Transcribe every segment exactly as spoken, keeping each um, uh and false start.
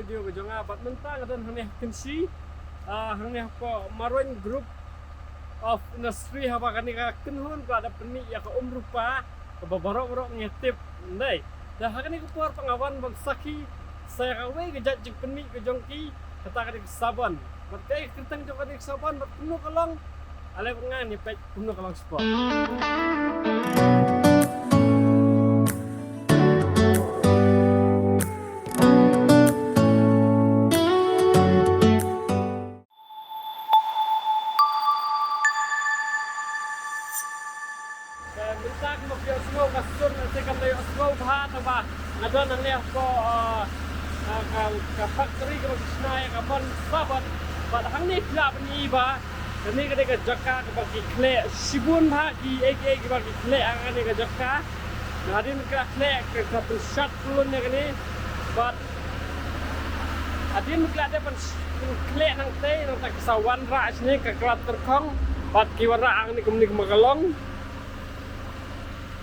Video ka jong nga bad mynta nga don hangne ha Kynshi, ah, hangne hapoh Marwein Group of Industry, haba kane ka kynhun ka la dep pynmih ïa ka um rupa kaba baroh baroh ngi tip. Ndai, da ha kane ka por pat nga wan ban sakhi sa ïa kawei ka jait jingpynmih ka jong ki, kata ka dei ka sabon. Bad kaei ka kyrteng jong kane ka sabon bad kumno ka long, ale bad nga ngin ïa peit kumno ka long shapoh. Te mynta kumba phi ïohsngew ka sur lehse kam da ïohsngew bha, tangba nga don hangne hapoh, eh, eh, ka, ka factory kaba ki shna ïa ka mon sabon. Bad hangne phi lah ban i ba kane ka dei ka jaka kaba ki khleh shibun bha, kiei kiei kiba ki khleh ha kane ka jaka. Hadien ba ki la khleh ka, ka pynshad pynlun ïa kane. Bad hadien ba ki la dep ban sh-, ban khleh nangtei, nangta ki sa wanrah shane ka, ka la tyrkhong. Bad ki wanrah hangne kumne kumba ka long.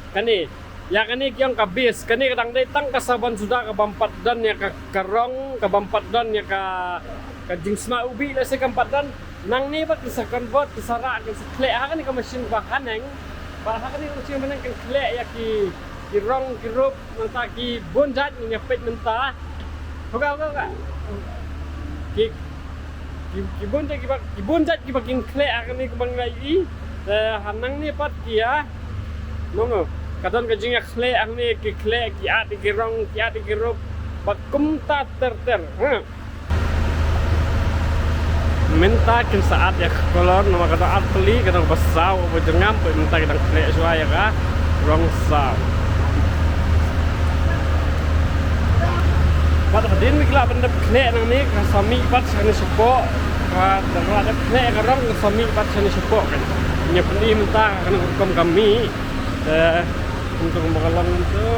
Kane, ïa kane ki ong ka base, kane ka dang dei tang ka sabon suda, ka bym pat don ïa ka, ka rong, ka bym pat don ïa ka, ka jingsma ubih lehse kam pat don. Nangne pat kin sa convert, kin sa rah, kin sa khleh ha kane ka machine ba haneng. Bad ha kane ka machine ba haneng kin khleh ïa ki, ki rong, ki rup, nangta ki bun jait, ngin ïa peit mynta. Hoka, hoka, hoka. Ki, ki, ki bun jait kiba, ki bun jait kiba kin khleh ha kane kaba ngi la ïohi. Eh, ha nangne pat ki ïa, nongo, ka don ka jingïakhleh hangne, ki khleh, ki add ki rong, ki add ki rup. Ba kumta ter ter. Ha. Mynta kin sa add ïa ka colour, namar ka dang add tylli, ka dang ba saw, ba jyrngam, ba mynta ki dang khleh shuwa ïa ka rong saw. Bad hadien ba ki la ban dep khleh nangne, ka sa mih pat shane shapoh, ka dang la dep khleh ka rong, ka sa mih pat shane shapoh kan. Ngin ïa pyni mynta kane ka rukom ka mih. Te kumta kumba ka long tu.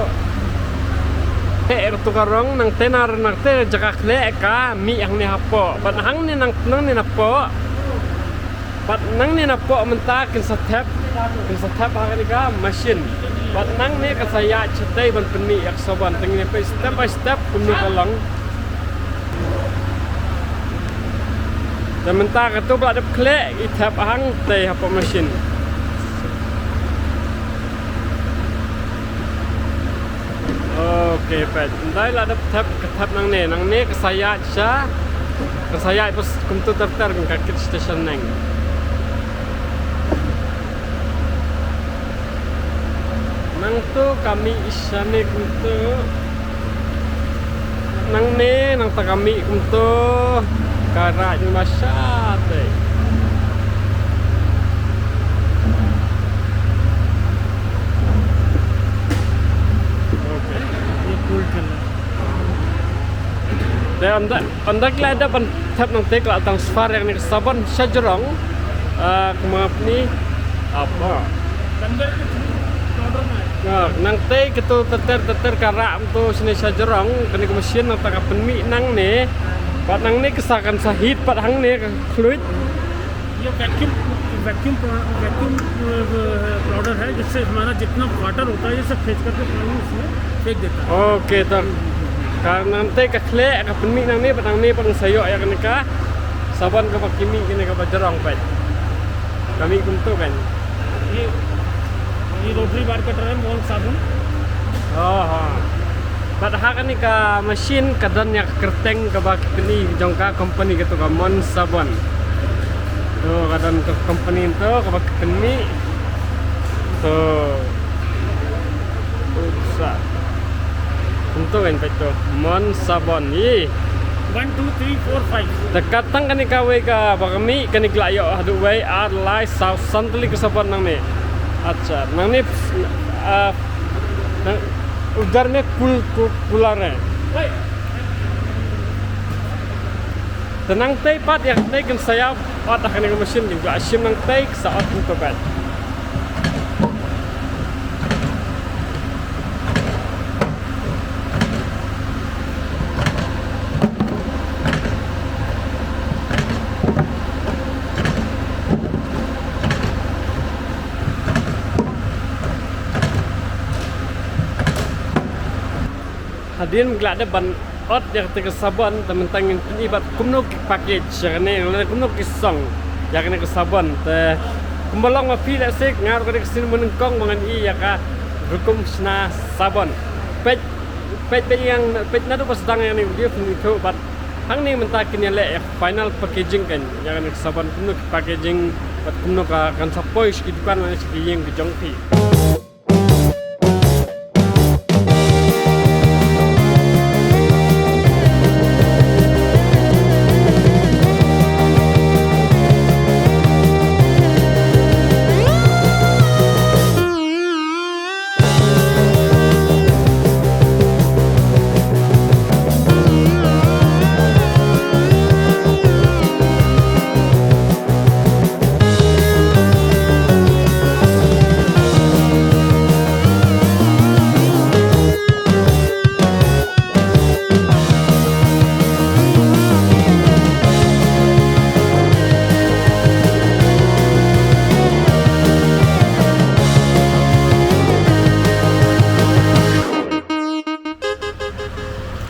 Te ïa katu ka rong nangtei, na nangtei jaka khleh ka mih hangne hapoh. Bad hangne nang, nangne napoh. Bad nangne napoh mynta kin sa thep, kin sa thep ha kane ka machine. Bad nangne ka sa ïaid shatei ban pynmih ïa ka sabon. Te ngin ïa peit step by step kumno ka long. Te mynta katu ba la dep khleh, i thep hangtei hapoh machine. Ok, peit. Ynda la dep thep, ka thep nangne, nangne ka sa ïaid sha, ka sa ïaid bad kumtu ter ter, ka kit sha shaneng. Nangtu ka mih shane kumtu. Nangne nangta ka mih kumtu. Ka rah ma shatei. Okay. Ye cool color. Te ynda, ynda ki la dep ban thep nangtei, ki la transfer ïa kane ka sabon sha jrong. Ah, kumne. Apa? Conveyor ke through powder na hai. Ah, nangtei katu ter ter ter ter ka rah kumtu shane sha jrong, kane ka machine nangta ka pynmih nangne. Bad nangne ka sa kan sa heat pat hangne ka fluid. ये वैक्यूम, वैक्यूम प्रो-, वैक्यूम, अ, पाउडर है, जिससे हमारा जितना वाटर होता है, ये सब फेंक करके पानी उसमें फेंक देता है। Okay, to. Ka nangtei ka khleh ka pynmih nangne, bad nangne pat sa ïoh ïa kane ka sabon kaba ki mih kane kaba jrong pat. Ka mih kumtu kan. ये, ये रोटरी बार कटर है, मोन साबुन। Oh, ha. Bad ha kane ka machine ka don ïa ka kyrteng kaba ki pyni jong ka company katu ka Mon Sabon. To ka don ka company to kaba ki pyni. To. Upsa. Kumtu kan peit to. Mon Sabon. Ye. One, two, three, four, five. Te katang kane kawei kaba ka mih, kane ki la ïoh haduh wei, ar, lai, saw, san tylli ka sabon nangne. Acha, nangne, ah, nang, udar me kul, kul, kular hai. Te nangtei pat ïa katei kin sa ïa ot ha kane ka machine, kin sa shim nangtei, sa ot kumtu pat. Hadien ba ki la dep ban Ot ïa kata ka sabon, te mynta ngin pyni bad kumno ki package ïa kane, lane kumno ki song ïa kane ka sabon. Te kumba long ma phi lehse, nga ruh ka dei ka sien mynnyngkong ba ngan ïohi ïa ka rukom shna sabon. Peit, peit, peit ïa, peit naduh ba sdang ïa kane ka video phin ithuh bad hangne mynta kin ïaleh ïa final packaging kan ïa kane ka sabon, kumno ki packaging bad kumno ka kan sa poi sha ki dukan lane sha ki ïing ki jong phi.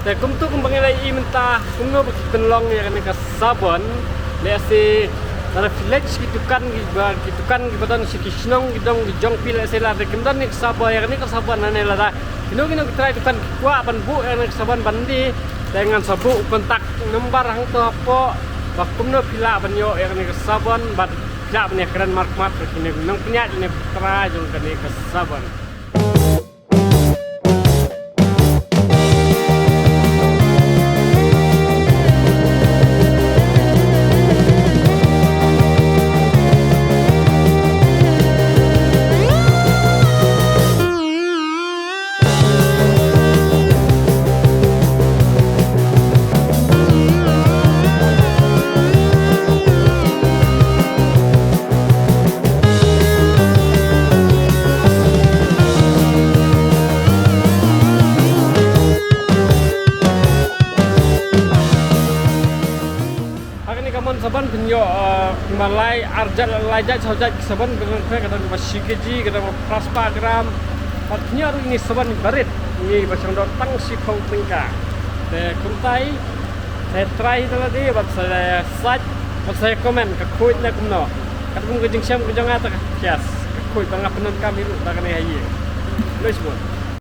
Te kumta kumba ngi la ïohi mynta kumno ba ki pynlong ïa kane ka sabon. Lehse lada phi leit sha ki dukan kiba, ki dukan kiba don sha ki shnong ki dong ki jong phi, lehse lada kim don ïa ka sabon, ïa kane ka sabon lane lada kino kino ki trai dukan ki kwah ban buh ïa kane ka sabon ban die, te ngan sa buh contact number hangto hapoh ba kumno phi lah ban ïoh ïa kane ka sabon bad phi lah ban ïakren markhmat bad kine ki nongpynïaid lane ki trai jong kane ka sabon. Ha kane ka mon sabon phin ïoh, eh, kumba lai, ar jait, lai jait, saw jait ki sabon, ka don, ka don kaba shi kg, ka don kaba phra spah gram. Bad phin ïoh ruh ine i sabon barit, ine iba shong doh tang shiphew tyngka. Te kumta hi, sa try hi da lade, bad sa sait, bad sa comment, ka khuid ne kumno. Katkum ka jingshem ka jong nga te ka thias, ka khuid ba nga pyndonkam hi ruh da kane ha ïing. Khublei shibun.